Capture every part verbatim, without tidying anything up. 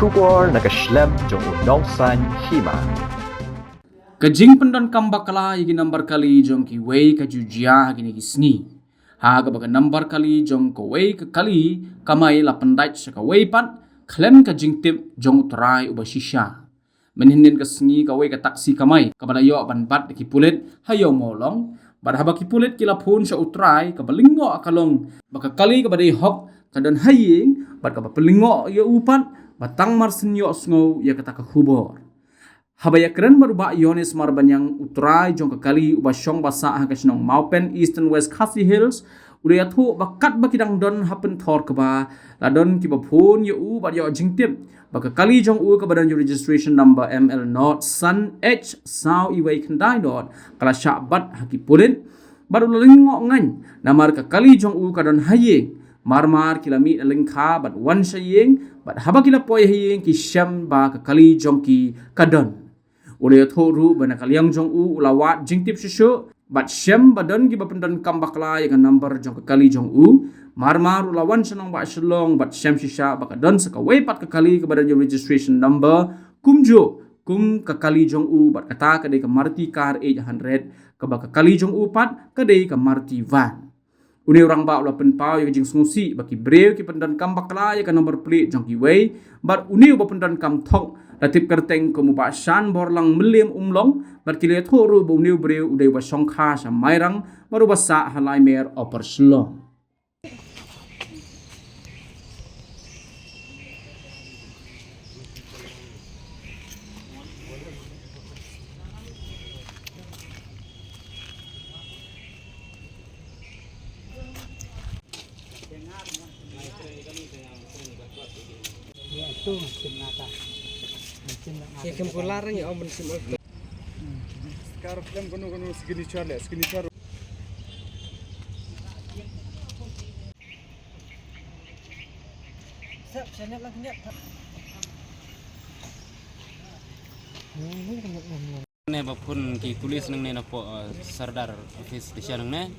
Khubor na ka shlem jong u Nongsaiñ Hima. Ka jingpyndonkam bakla ïa ki nambar kali jong kiwei ka ju jia ha kine ki sngi, ha kaba ka nambar kali jong kawei ka kali kamai la pyndait sha kawei pat khlem ka jingtip jong u trai uba shisha. Mynhynnin ka sngi kawei ka taksi kamai kaba la ïoh ban bat da ki pulit ha Ïew Mawlong, bad haba ki pulit ki la phone sha u trai, kaba lyngngoh ka long ba ka kali kaba dei hok ka don ha ïing, bad kaba pynlyngngoh ïa u pat ba tang mar shen ïohsngew ïa kata ka khubor. Haba ïakren bad u Bah Yonis Marbaniang, u trai jong ka kali uba shong ba sah ha ka shnong Mawpen, Eastern West Khasi Hills, u la ïathuh ba katba ki dang don ha pynthor kba, la don kiba phone ïa u bad ïoh jingtip ba ka kali jong u kaba don ïa u registration number M L not san H saw iwei khyndai not ka la shah bat ha ki pulit, bad u la lyngngoh ngan namar ka kali jong u ka don ha ïing. Mar mar ki la mih na lyngkha bad wan sha ïing, bad haba ki la poi ha ïing ki shem ba ka kali jong ki ka don. U la ïathuh ruh ba na ka liang jong u, u la wad jingtip shuh shuh bad shem ba don kiba pyndonkam bakla ïa ka nambar jong ka kali jong u. Mar mar u la wan sha nongbah Shillong bad shem shisha ba ka don sa kawei pat ka kali kaba don ïa u registration number kumjuh kum ka kali jong u, bad kata ka dei ka Maruti car eight hundred, kaba ka kali jong u pat ka dei ka Maruti van. Une u rangbah u la pynpaw ïa ka jingsngewsih ba ki briew ki pyndonkam bakla ïa ka number plate jong kiwei, bad une uba pyndonkam thok la tip kyrteng kum u Bah Shanborlang Mylliem Umlong, bad ki la ïathuh ruh ba une u briew u dei uba shongkha sha Mairang bad uba sah ha Laimer, Upper Shillong. Sekarang film kono kono signature le, signature. Ne ba phone ki police nangne napoh, eh, Sardar Office Station nangne.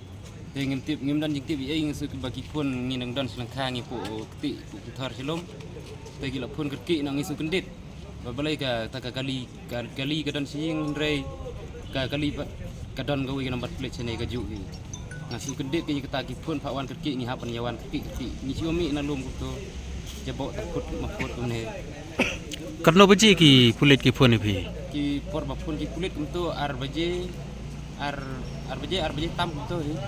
Te ngim tip, ngim don jingtip ei, ngi shu ba ki phone ngi nang don sha lyngkha, ngi poh, eh, kti, poh kthar shalom. Te ki la phone kyrkieh na ngi shu kyndit. Ba balei kata ka kali, ka kali ka don sha ïing, hynrei ka kali pat ka don kawei ka number plate shane kajuh hi. Nga shu kyndit kane kata ki phone, phah wan kyrkieh, ngi hap ban ïa wan kyrkieh kyrkieh. Ngi shu mih na lum kumto. Jaboh takut maput kumne. Katno baje ki pulit ki phone ïa phi? Ki por ba phone ki pulit kumto ar baje, ar, ar baje, ar baje tam kumto hi.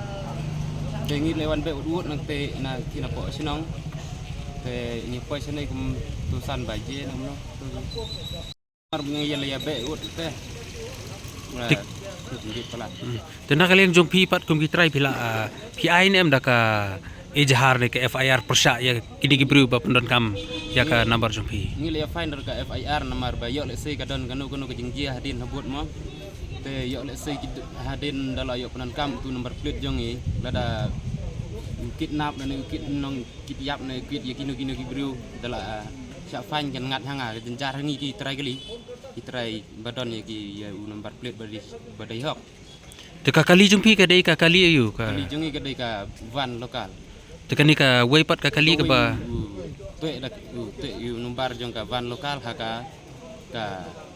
Te ngi la wan beh ut ut nangte na ki napoh shnong. Te ngi poi shane kumto san baje nangno. Mar ngi ïa la ïa beh ut te. Tik. Ngi palat. Hmm. Te na ka liang jong phi pat kum ki trai phi la, ah, phi ai ne em da ka ejahar ne ka F I R pyrshah ïa kine ki briew ba pyndonkam ïa ka number jong phi? Ngi la ïa file da ka F I R namar ba ïoh lehse ka don kano kano ka jingjia hadien habud mo. Te ïoh lehse ki d-, hadien da la ïoh pyndonkam utu number plate jong ngi, lada u kidnap ne u kid nong kit ïap ne kit ïa kino kino ki briew da la, ah, shah fine kan ngat ha nga, ka jynjar ha ngi ki trai kali, ki trai ba don ïa ki, ïa u number plate ba dei, ba dei hok. Te ka kali jong phi ka dei ka kali aïu ka? Kali jong ngi ka dei ka van local. Te kane kawei pat ka kali kaba? Kawei u, u, te da, u, te u number jong ka van local ha ka, ka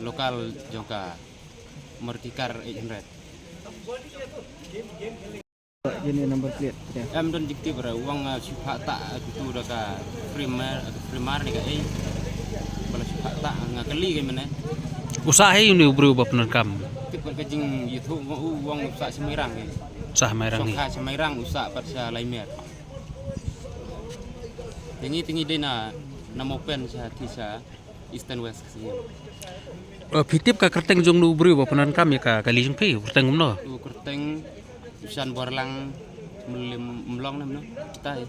local jong ka Maruti car eight hundred. Ïa ne number plate te. Em don jingtip re, u ong, ah, shu phah tah, ah, kitu da ka Primer, ah, Primer ne ka ei. Ba la shu phah tah, nga kylli ka mane. U sah hi une u briew ba pyndonkam? Tip ka jingïathuh u, u ong u sah sha Mairang hi. Sah Mairang hi. Shongkha sha Mairang, u sah pat sha Laimer. Te ngi, te ngi dei na, na Mawpen sha, te sha Eastern West Khasi Hills. Eh, phi tip ka kyrteng jong une u briew ba pyndonkam ïa ka kali jong phi, u kyrteng kumno? U kyrteng u Shanborlang Mylliem Umlong ne mano. Tai.